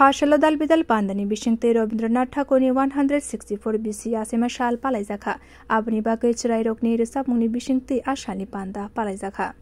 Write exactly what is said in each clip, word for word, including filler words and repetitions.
Asalo dalbidal pandani bisingtwi Rabindranath Thakurni one hundred sixty-four B C achai sal palaijakha. Aboni bagwi chwrairokni rwchapmungni bisingtwi asalni panda palaijakha.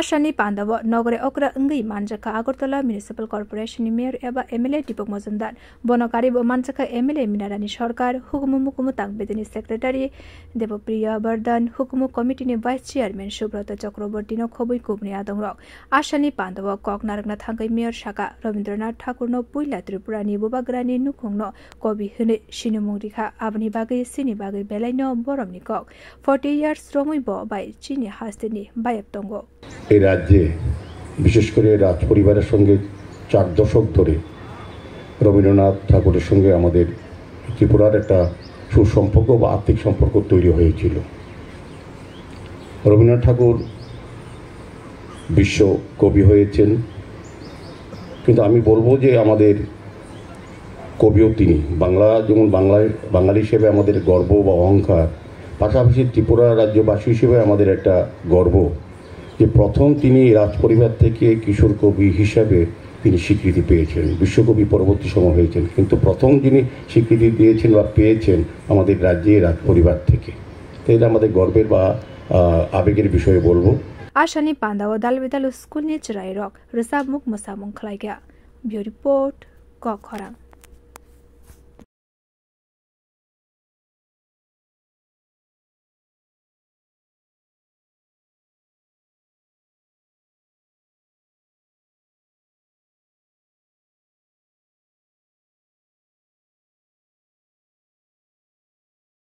Asalni pandao nogore okra wngwi manjakha Agartala Municipal Corporation ni Mayor eba M L A Deepak Majumdar. Bono karibo manjakha M L A Minarani Sarkar, hukumu mukumu tangbedini Secretary Debopriya Bardhan, hukumu committee ni Vice Chairman Subroto Chakraborty no khobwi kubni adongrok. Asalni pandao kok narwkna thangwi Mayor saka Rabindranath Thakur no puila Tripura ni bubagrani nukhung no kobi hwnwi sinimung rikha, aboni bagwi chini bagwi belai no boromni kok. Forty years romwi bo bai chini hasteni bayap tongo. এই রাজ্যে, বিশেষ করে রাজ পরিবারের সঙ্গে চার দশক ধরে রবীন্দ্রনাথ ঠাকুরের সঙ্গে আমাদের ত্রিপুরার একটা সুসম্পর্ক বা আত্মিক সম্পর্ক তৈরি হয়েছিল। রবীন্দ্রনাথ ঠাকুর বিশ্ব কবি হয়েছেন, কিন্তু আমি বলবো যে আমাদের কবিও তিনি। বাংলা যেমন বাংলায়, বাঙালি হিসেবে আমাদের গর্ব বা অহংকার, পাশাপাশি ত্রিপুরা রাজ্যবাসী হিসেবে আমাদের একটা গর্ব যে প্রথম তিনি রাজ পরিবার থেকে কিশোর কবি হিসাবে তিনি স্বীকৃতি পেয়েছেন। বিশ্বকবি পরবর্তী সময় হয়েছেন, কিন্তু প্রথম যিনি স্বীকৃতি দিয়েছেন বা পেয়েছেন আমাদের রাজ্যে রাজ পরিবার থেকে। তো এটা আমাদের গর্বের বা, আহ, আবেগের বিষয়ে বলবো। Asalni pandao dalbidal school ni chwrairok rwchapmung mwsamung khlaikha. Bureau Report, Kok Khorang.